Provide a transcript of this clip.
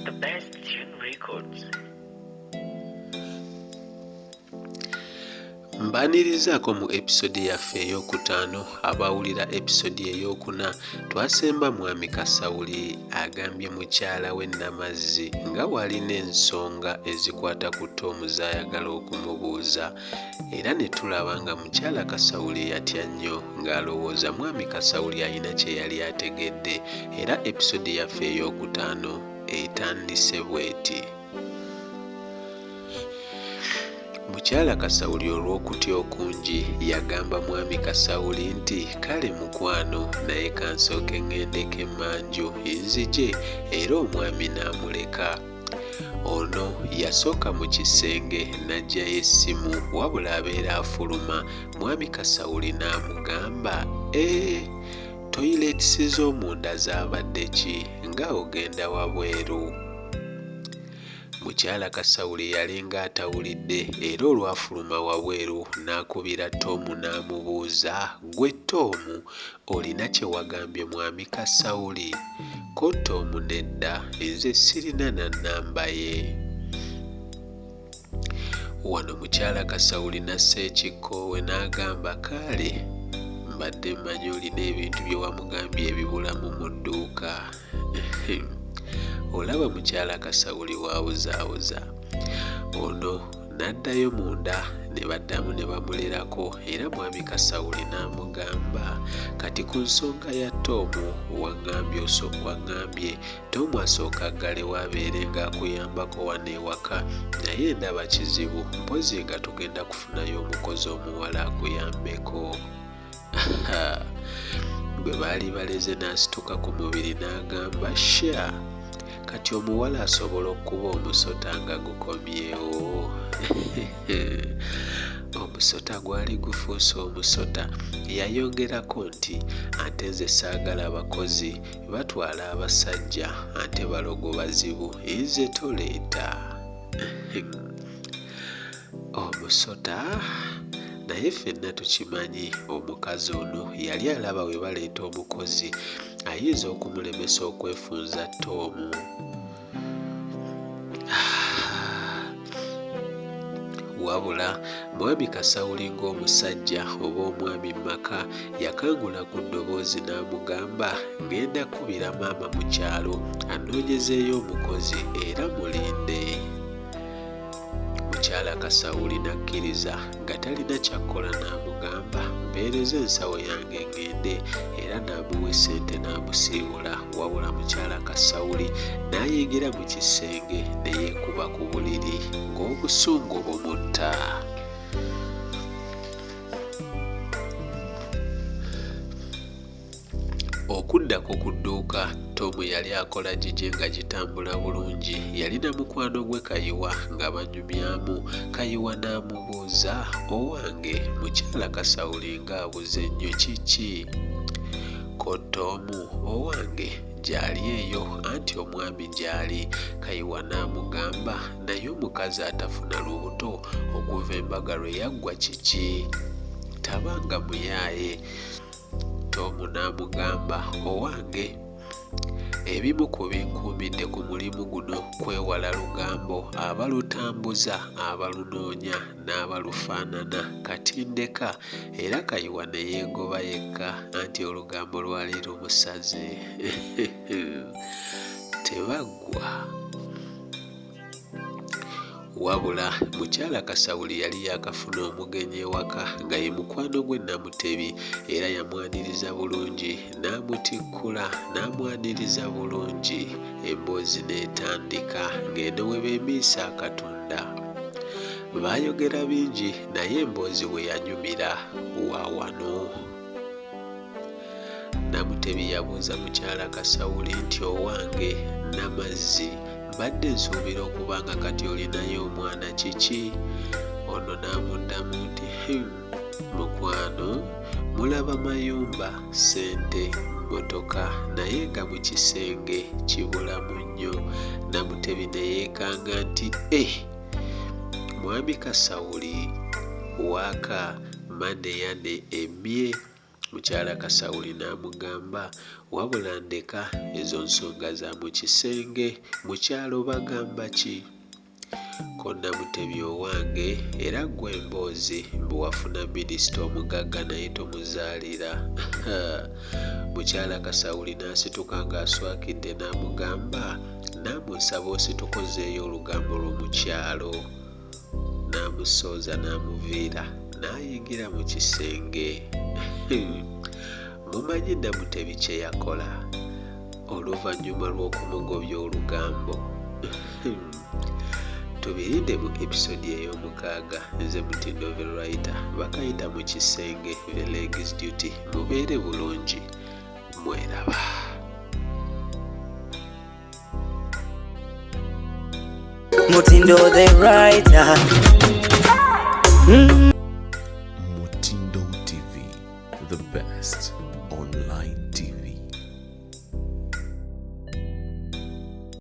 The Best Tune Records. Mbaanirizaako mu episode yaffe ey'okutaano. Abawulira episode ey'okuna twasemba Mwami Kasawuli agambye mukyala we Namazzi nga bw'alina ensonga ezikwata ku Tom z'ayagala okumubuuza era ne tulaba nga mukyala Kasawuli yatya nnyo ng'alowooza Mwami Kasawuli alina kye yali ategedde era episode yaffe ey'okutaano etandise bw'eti. Mukyala Kasawuli olw'okutya okungi yagamba Mwami Kasawuli nti, Kale mukwano naye kansooke ŋŋendeko emmanju nzije era omwami n'amuleka. Ono yasooka mu kisenge n'aggyayo essimu wabula abeera afuluma Mwami Kasawuli n'amugamba, Eeh! Toyireetisi z'omunda zaabadde ki nga ogenda wabweru? Mukyala Kasawuli yalinga atawulidde era olwafuluma wabweru n'akubira Tom n'amubuuza, Ggwe Tom, olina kye wagambye Mwami Kasawuli? Ko Tom, Nedda, nze sirina na nnamba ye. Wano mukyala Kasawuli n'assa ekikkoowe n'agamba, Kaale mbadde mmanyi olina ebintu bye wamugambye ebibulamu mu dduuka. Olaba mukyala Kasawuli w'abuzaabuza. Ono n'addayo munda ne baddamu ne bamulerako era mwami Kasawuli n'amugamba, Kati ku nsonga ya Tom waŋŋambye Tom asooke aggalewo abeere ng'akuyambako wano ewaka naye ndaba kizibu mpozzi nga tugenda kufunayo omukozi omuwala akuyambeko. Gwe baali baleze n'asituka ku mubiri n'agamba, Sha! Kati omuwala asobola okukuba omusota nga gukomyewo? Omusota gwali gufuuse omusota. Yayongerako nti, Ate nze saagala bakozi batwala abasajja ate balogo bazibu nze toleeta. Omusota? Naye ffenna tukimanyi omukazi ono yali alaba bwe baleeta omukozi ayinza okumulemesa okwefunza Tom. Wabula Mwami Kasawuli ng'omusajja oba omwami mu maka yakangula ku ddoboozi n'amugamba, Ng'enda kukubira maama mu kyalo annoonyezeeyo omukozi era mulinde. Mukyala Kasawuli n'akkiriza nga talina ky'akola n'amugamba, Mpeereza ensawo yange ng'ende era n'amuwa essente n'amusiibula wabula mukyala Kasawuli n'ayingira mu kisenge ne yeekuba ku buliri ng'obusungu bumutta. Okuddako ku dduuka, Tom yali akola gigye nga gitambula bulungi. Yalina mukwano gwe Kayiwa nga banyumyamu. Kayiwa n'amubuuza, Owange mukyala Kasawuli ng'abuze nnyo kiki? Ko Tom, Owange gy'ali eyo anti omwami gy'ali. Kayiwa n'amugamba, Naye omukazi atafuna lubuto okuva embaga lwe yaggwa kiki? Tabanga muyaaye. Tom n'amugamba, Owange, ebimu ku binkuumidde ku mulimu guno kwewala lugambo, abalutambuza, abalunoonya n'abalufaanana. Kati ndeka. Era Kayiwa ne yeegoba yekka anti olugambo lwali lumusaze. Tebaggwa. Wabula mukyala Kasawuli yali yaakafuna omugenyi ewaka nga ye mukwano gwe Namutebi era yamwaniriza bulungi n'amutikkula n'amwaniriza bulungi emboozi n'etandika ng'eno bwe beemiisa akatunda. Baayogera bingi naye emboozi we yanyumira wa wano. Namutebi yabuuza mukyala Kasawuli nti, Owange Namazzi, mbadde nsuubira okuba nga kati olinayo omwana kiki? Ono n'amuddamu nti, Him, mukwano, mulaba mayumba, ssente, mmotoka naye nga mu kisenge kibulamu nnyo. Namutebi ne yeekanga nti, Eh! Mwami Kasawuli, waaka maneyane emmye. Mukyala Kasawuli n'amugamba, Wabula ndeka, ezo nsonga za mu kisenge, mu kyalo bagamba ki? Ko Namutebi owange era ggwe emboozi mbu wafuna minisita omugagga naye tomuzaalira. Mukyala Kasawuli n'asituka ng'aswakidde n'amugamba, Namu nsaba osituke ozzeeyo olugambo lwo mu kyalo. N'amusooza n'amuviira n'ayingira mu kisenge. Mumanyi Namutebi kye yakola oluvannyuma lw'okumugobya olugambo? Tubirinde mu episode ey'omukaaga. Nze Mutindo the Writer, bakayita mu kisenge The Legs Duty. Mubeere bulungi, mweraba. Mutindo the Writer. Mutindo TV, the best online TV.